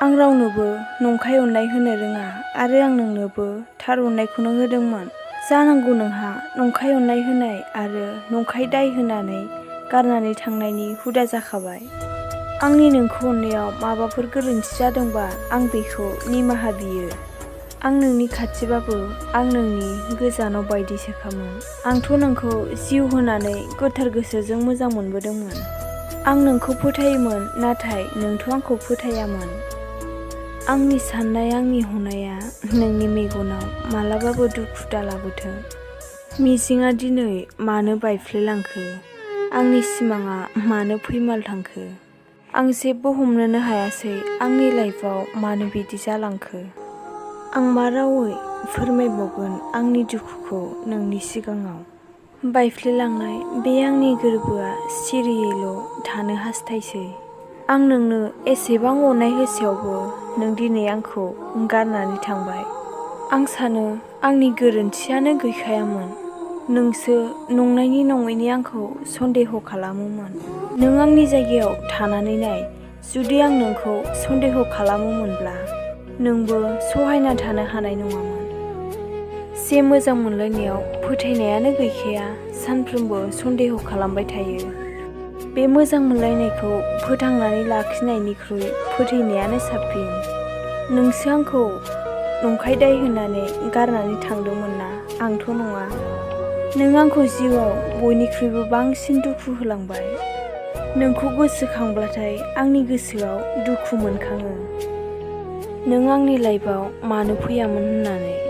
आं रावनोबो नंखाय अननाय होनो रोङा आरो आं नोंनोबो थार अननायखौनो होदोंमोन। जानांगौ नोंहा नंखाय अननाय होनाय आरो नंखाय दाय होनानै गारनानै थांनायनि हुदा जाखाबाय। आंनि नोंखौ अननायाव माबाफोर गोरोन्थि जादोंबा आं बेखौ निमाहा बियो। आं नोंनि खाथिबाबो आं नोंनि गोजानाव बायदिसोखामोन। आंथ' नोंखौ जिउ होनानै गोथार गोसोजों मोजां मोनबोदोंमोन। आं नोंखौ फोथायोमोन नाथाय नोंथ' आंखौ फोथायामोन। आंनि साननाय आंनि हनाया नोंनि मेगनाव मालाबाबो दुखु दालाबोथों। मिजिंआ दिनै मानो बायफ्लेलांखो? आंनि सिमाङा मानो फैमाल थांखो? आं जेबो हमनोनो हायासै आंनि लाइफआव मानो बिदि जालांखो? आं मा रावै फोरमायबावगोन आंनि दुखुखौ नोंनि सिगाङाव? बायफ्लेलांनाय बे आंनि गोरबोआ सिरियैल' थानो हास्थायसै। आं नोंनो एसेबां अननाय होसेयावबो नों दिनै आंखौ गारनानै थांबाय। आं सानो आंनि गोरोन्थियानो गैखायामोन। नोंसो नंनायनि नङैनि आंखौ सन्देह खालामोमोन। नों आंनि जायगायाव थानानै नाय, जुदि आं नोंखौ सन्देह खालामोमोनब्ला नोंबो सहायना थानो हानाय नङामोन। जे मोजां मोनलायनायाव फोथायनायानो गैखाया सानफ्रोमबो सन्देह खालामबाय थायो। बे मोजां मोनलायनायखौ फोथांनानै लाखिनायनिख्रुइ फोथैनायानो साबसिन। नोंसो आंखौ नंखाय दाय होनानै गारनानै थांदोंमोन ना, आंथ' नङा। नों आंखौ जिउआव बयनिख्रुइबो बांसिन दुखु होलांबाय। नोंखौ गोसोखांब्लाथाय आंनि गोसोआव दुखु मोनखाङो। नों आंनि लाइफआव मानो फैयामोन होननानै